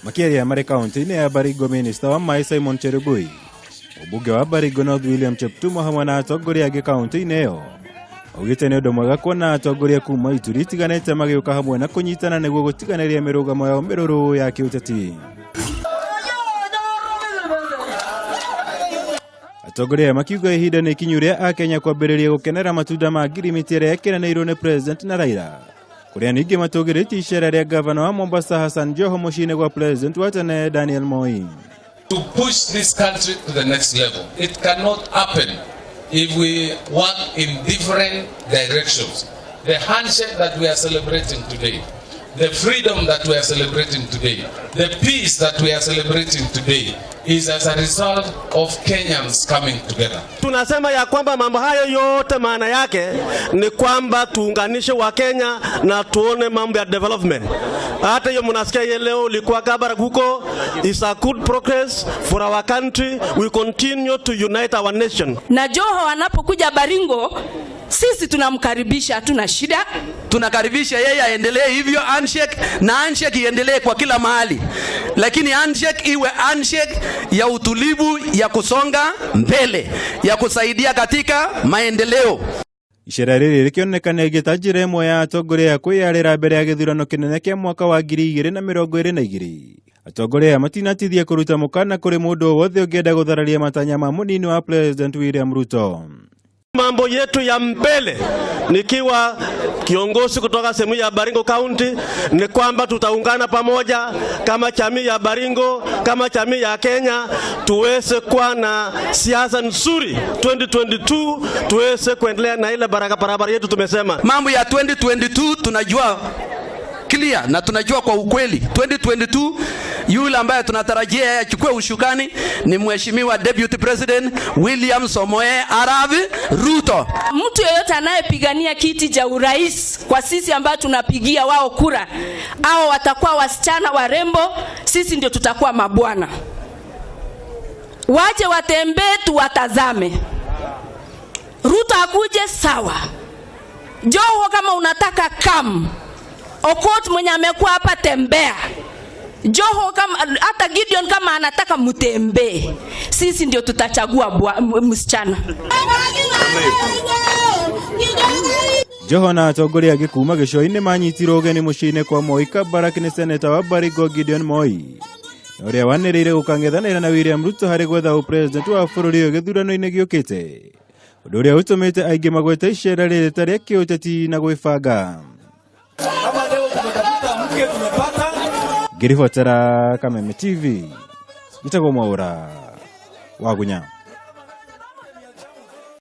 Makĩaria marĩ kaunti-inĩ ya Baringo, minista wa maĩ Simon Cherugui, mũmbunge wa Baringo North William Cheptumo hamwe na atongoria angĩ kaunti-inĩ ĩyo augĩte nĩ ũndũ mwega kuona atongoria kuma ituri itiganĩte magĩũka hamwe na kũnyitana nĩguo gũtiganĩria mĩrũgamo yao mĩrũrũ ya kĩũteti. Atongoria aya makiuga ihinda nĩ ikinyu rĩa Akenya kwambĩrĩria gũkenera matunda ma ngirimiti ĩrĩa ĩkĩranĩirwo nĩ President na Raila, kũrĩa ningĩ matũgĩrĩtie icera rĩa gavana wa Mombasa Hassan Joho mũciĩ-inĩ gwa President wa tene Daniel Moi. To push this country to the next level. It cannot happen if we work in different directions. The handshake that we are celebrating today, the freedom that we are celebrating today, the peace that we are celebrating today is as a result of Kenyans coming together. Tunasema ya kwamba mambo hayo yote maana yake ni kwamba tuunganishe Wakenya na tuone mambo ya development. Hata hiyo mnasikia ye leo ulikuwa Kabarak huko, is a good progress for our country. We continue to unite our nation. Na Joho anapokuja Baringo, sisi tunamkaribisha, hatuna shida. Tunakaribisha yeye aendelee hivyo handshake, na handshake iendelee kwa kila mahali, lakini handshake iwe handshake ya utulivu, ya kusonga mbele, ya kusaidia katika maendeleo. Icera rĩrĩ rĩkĩoneka rĩngĩ ta njĩra ĩmwe ya atongoria aya kwĩyarĩra mbere ya gĩthurano kĩnene kĩa mwaka wa 2022. Atongoria aya matinatithia kũruta mũkana kũrĩ mũndũ o wothe ũngĩenda gũthararia matanya ma mũnini wa President William Ruto. Mambo yetu ya mbele nikiwa kiongozi kutoka sehemu ya Baringo County ni kwamba tutaungana pamoja kama jamii ya Baringo, kama jamii ya Kenya, tuweze kuwa na siasa nzuri 2022, tuweze kuendelea na ile baraka barabara yetu tumesema. Mambo ya 2022 tunajua clear na tunajua kwa ukweli 2022 yule ambaye tunatarajia yeye achukue ushukani ni Mheshimiwa Deputy President William Samoei Arap Ruto. Mtu yeyote anayepigania kiti cha urais kwa sisi ambao tunapigia wao kura, au watakuwa wasichana warembo, sisi ndio tutakuwa mabwana. Wache watembee, tuwatazame. Ruto akuje sawa, Joho kama unataka kam, Okot mwenye amekuwa hapa tembea, Joho kama hata Gideon kama anataka mtembee, sisi ndio tutachagua msichana. Joho na atongoria angĩ kuma gĩcũa-inĩ manyitirwo ũgeni mũciĩ-inĩ kwa Moi Kabarak nĩ seneta wa Baringo Gideon Moi, na ũrĩa wanĩrĩire gũkang'ethanĩra na William Ruto harĩ gwetha ũpresident wa bũrũri ũyũ gĩthurano-inĩ gĩũkĩte, ũndũ ũrĩa ũtũmĩte aingĩ magwete icera rĩrĩ ta rĩa kĩũteti na gwĩbanga. Ngĩribotera Kameme TV, njĩtagwo Mwaũra Wagunya.